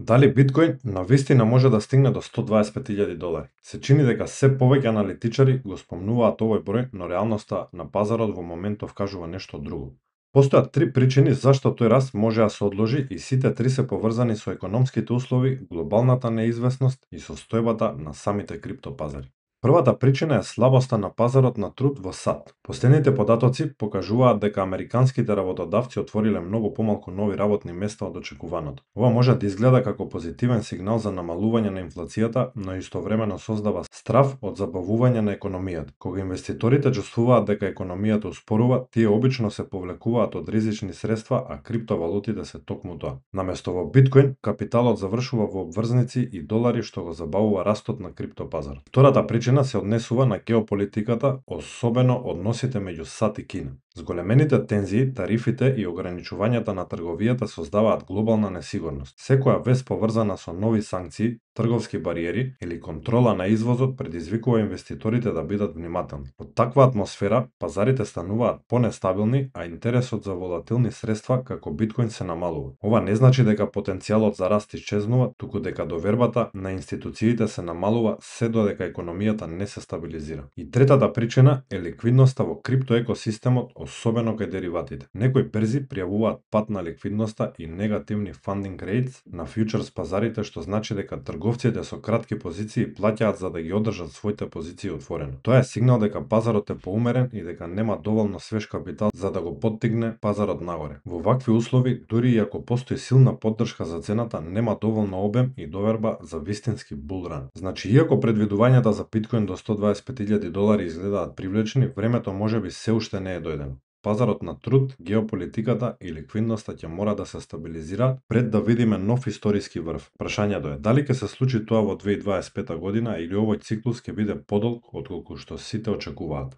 Дали биткоин навистина може да стигне до $125,000? Се чини дека се повеќе аналитичари го спомнуваат овој број, но реалноста на пазарот во моментов кажува нешто друго. Постојат три причини зашто тој раст може да се одложи и сите три се поврзани со економските услови, глобалната неизвестност и состојбата на самите криптопазари. Првата причина е слабоста на пазарот на труд во САД. Последните податоци покажуваат дека американските работодавци отвориле многу помалку нови работни места од очекуваното. Ова може да изгледа како позитивен сигнал за намалување на инфлацијата, но истовремено создава страв од забавување на економијата. Кога инвеститорите чувствуваат дека економијата успорува, тие обично се повлекуваат од ризични средства, а криптовалутите се токму тоа. Наместо во биткоин, капиталот завршува во обврзници и долари што го забавува растот на криптопазар. Втората причина се однесува на геополитиката, особено односите меѓу САД и Кина. Зголемените тензии, тарифите и ограничувањата на трговијата создаваат глобална несигурност. Секоја вест поврзана со нови санкции, трговски бариери или контрола на извозот предизвикува инвеститорите да бидат внимателни. Од таква атмосфера, пазарите стануваат понестабилни, а интересот за волатилни средства како биткоин се намалува. Ова не значи дека потенцијалот за раст исчезнува, туку дека довербата на институциите се намалува се додека економијата не се стабилизира. И третата причина е ликвидноста во криптоекосистемот, особено кај дериватите. Некои берзи пријавуваат пат на ликвидноста и негативни funding rates на фьючерс пазарите, што значи дека трговците со кратки позиции плаќаат за да ги одржат своите позиции отворено. Тоа е сигнал дека пазарот е поумерен и дека нема доволно свеж капитал за да го поттигне пазарот нагоре. Во вакви услови, дури и ако постои силна поддршка за цената, нема доволно обем и доверба за вистински булран. Значи, иако предвидувањата за биткоин до $125,000 изгледаат привлечни, времето можеби се уште не е дојдено. Пазарот на труд, геополитиката и ликвидноста ќе мора да се стабилизираат пред да видиме нов историски врв. Прашањето е дали ќе се случи тоа во 2025 година или овој циклус ќе биде подолг отколку што сите очекуваат.